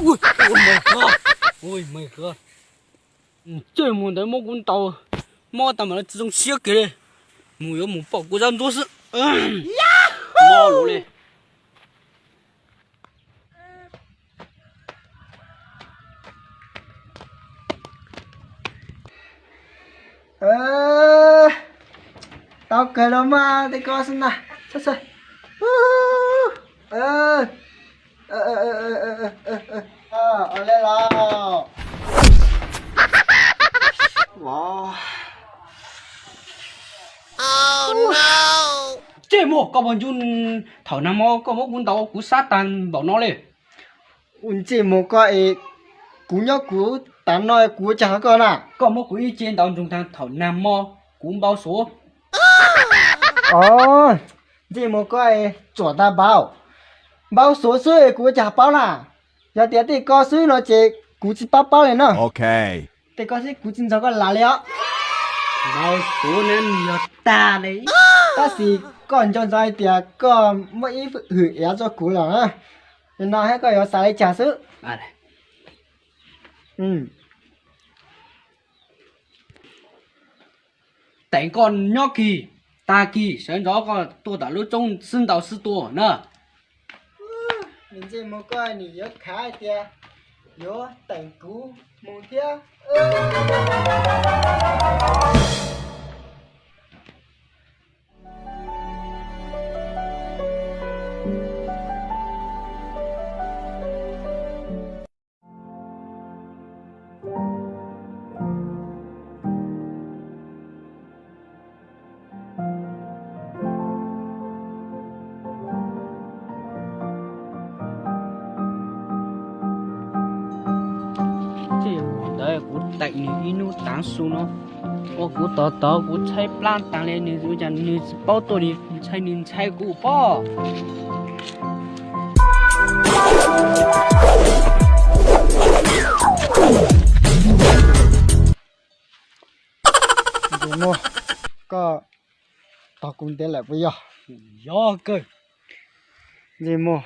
Ui, ui, me kawg. Ui, me kawg. Ntsej muag ntawd muab kuv ntaus mob tag mam li tsis zoo siab kiag li. Mus yuav mus pom kuv zab ntsuab xwb. Mob luv li. Tau kawg los mas tej ko xwb na. Ua li los. Ntsej muag koj puas ntsoov, thaum nag hmo koj muab kuv ntaus kuv sab tag npaum no li. Ua ntsej muag koj es, kuv nyob kuv tav no kuv ua cas qhov koj na. Koj muab kuv ib ce ntaus ntsoog tag thaum nag hmo kuv npau suav. Os, ntsej muag koj es tsuam tag npaum, npau suav xwb es kuv ua cas paub na. Yog tias tej ko xwb no ces kuv tsis pab paub li na. Tej ko xwb kuv tsis nrog koj lam li os. Npau suav na nws yog tag li. Tab sis koj nco ntsoov hais tias koj muab ib hwm iav rau kuv lawm na. Li no thiab koj yuav xav li cas xwb? Teem koj nyob kis, tag kis sawv ntxov koj tuaj tom lub roob xwb ntaus xwb tuaj na. Ntsej muag koj nim yuav khav hais tias yuav teem kuv mus thiab. Tej ntawd kuv teem nws ib hnub tav su no, ua kuv tos tos kuv tshaib plab tas li, nws ua cas nws tsis paub tuaj li, ntshai nws ntshai kuv pob. Ntsej muag, koj tos kuv ntev lawm puas yog? Yog kawg. Ntsej muag,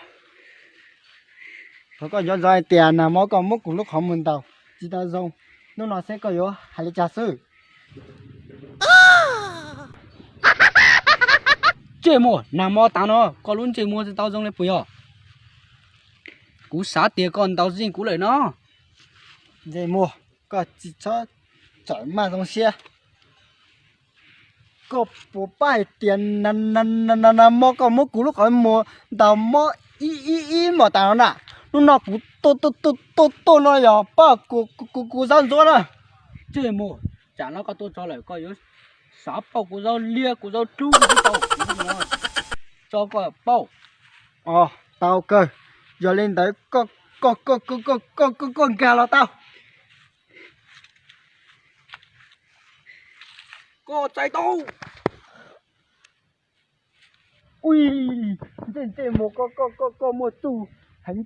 thov koj nco ntsoov hais tias nag hmo koj muab kuv lub qhov muag ntaus tsis tau zoo, hnub no seb koj yuav hais li cas xwb. Ntsej muag, nag hmo tav no koj lub ntsej muag tsis tau zoo li puas yog? Kuv xav tias koj ntaus zej kuv lawm no. Ntsej muag, koj tsis txhob txawm maj zoo siab. Koj puas paub hais tias nag hmo koj muab kuv lub qhov muag ntaus mob ib ib ib mos tas no na, hnub no kuv tuaj tuaj tuaj tuaj no yog pab kuv kuv zab ntsuab na. Ntsej muag, tsam no koj tuaj txog lawm koj yuav xav pauj kuv zaub liab kuv zaub dlub kuv tsis tau, kuv tso koj pauj. Os, tau kawg, yog li ntawd koj koj koj koj koj koj koj nkag los tau. Koj txais tau. Ui, ntsej ntsej muag koj koj koj koj muaj txuj heev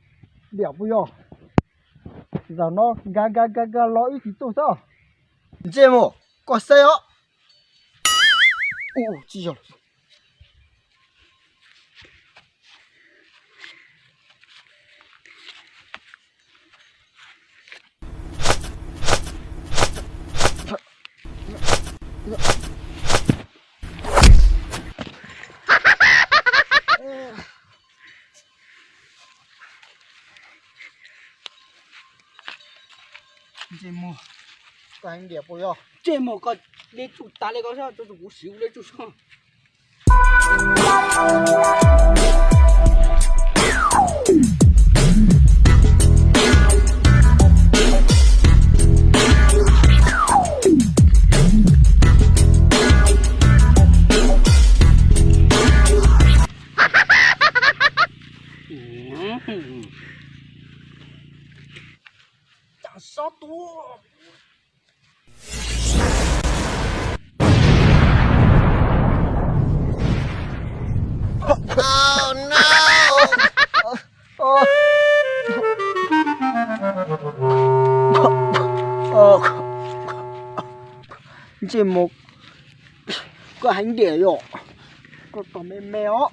diam puas yog? Zaum no nkag nkag nkag nkag los ib tsis tuaj xwb. Ntsej muag, koj saib os. Ua tsis yog. Ntsej muag, koj heev diam puas yog? Ntsej muag, koj deb tsuj tas li koj, tso kuv siv kuv deb tsuj soj. Cam sob tua. Ntsej muag, koj heev diam yom, koj tos me me os.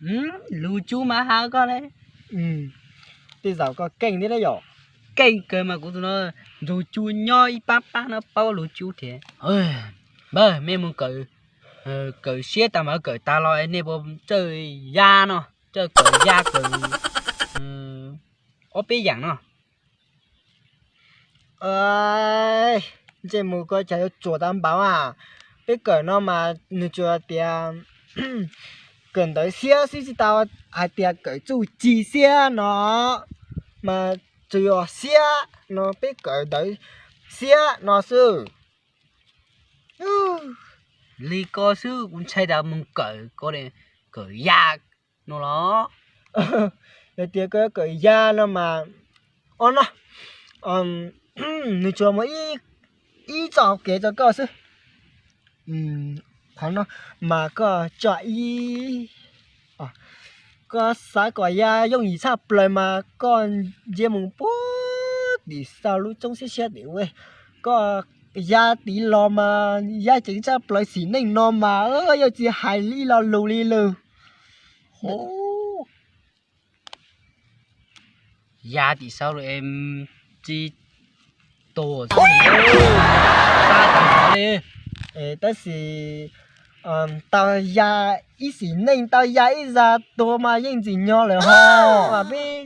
Lus Cub mas has koj le. Tej zaum koj keej thiab yom. Keej kawg mas kuv tus no, tus Cub nyob ib pab pab no paub lus Cub thiab. Npawg, mej mus kawm, kawm siab tas mas kawm tas los nej puas txawj ya no, txawj kawm ya kawm ob peb yaam no. Ntsej muag koj cas yuav tsuas tau npaum a. Peb kawm no mas nws tsuas tias kawm ntawv xiab xwb, tsis tau hais tias kawm txuj ci xiab no, mas tsuas yog xiab no, peb kawm ntawv xiab no xwb. Li ko xwb kuv ntshai tas mus kawm ko, kawm ya no los. Yog tias koj kawm ya no mas, o no, nws tsuas muaj ib txoj hauv kev rau koj xwb. Qhov no mas koj tso ib, koj xav kom ya yooj yim tshaj plaws mas koj ntsia mus puag tim saum lub roob siab siab tim ub, koj ya tid los mas ya ceev tshaj plaws, xim neej no mas yuav tsis hais ib lo lus li lawm. Ya tim saum lawm es tsis tuag li. Tab sis tau ya ib xim neej, tau ya ib zag tuag mas yeej tsim nyog lawm ho. Mas peb,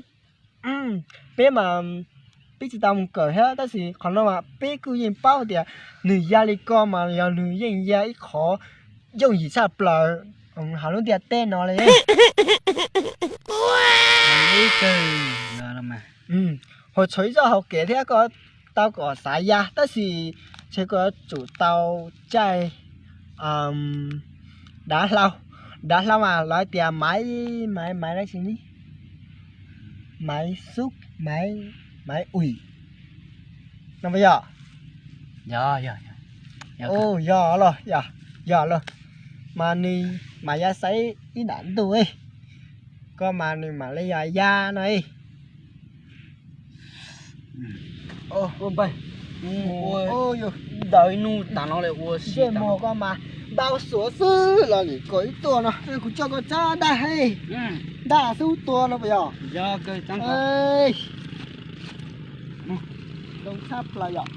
peb mas peb tsis tau mus kawm thiab, tab sis qhov no mas peb kuj yeej paub tias nws ya li ko mas yog nws yeej ya ib qho yooj yim tshaj plaws hauv lub ntiaj teb no li. Ho tshuav ib txoj hauv kev thiab, koj tau kom xav ya, tab sis ntshe koj yuav tsum tau caij dav hlau. Dav hlau mas lawv tias maiv, maiv, maiv dab tsi ne, maiv xub, maiv, maiv uim no puas yog? Yog los, yog los, mas nws mam ya xaiv ib ntam ntuj, koj mas nws mam li yog ya no. Npawg, ntawm ib hnub tas no lawm ua si, ntsej muag koj mas ntau suav xwb los nim koj ib tuaj no, kuv coj koj txhob dag he, dag xwb tuaj no puas yog? Zoo tshaj plaws yom.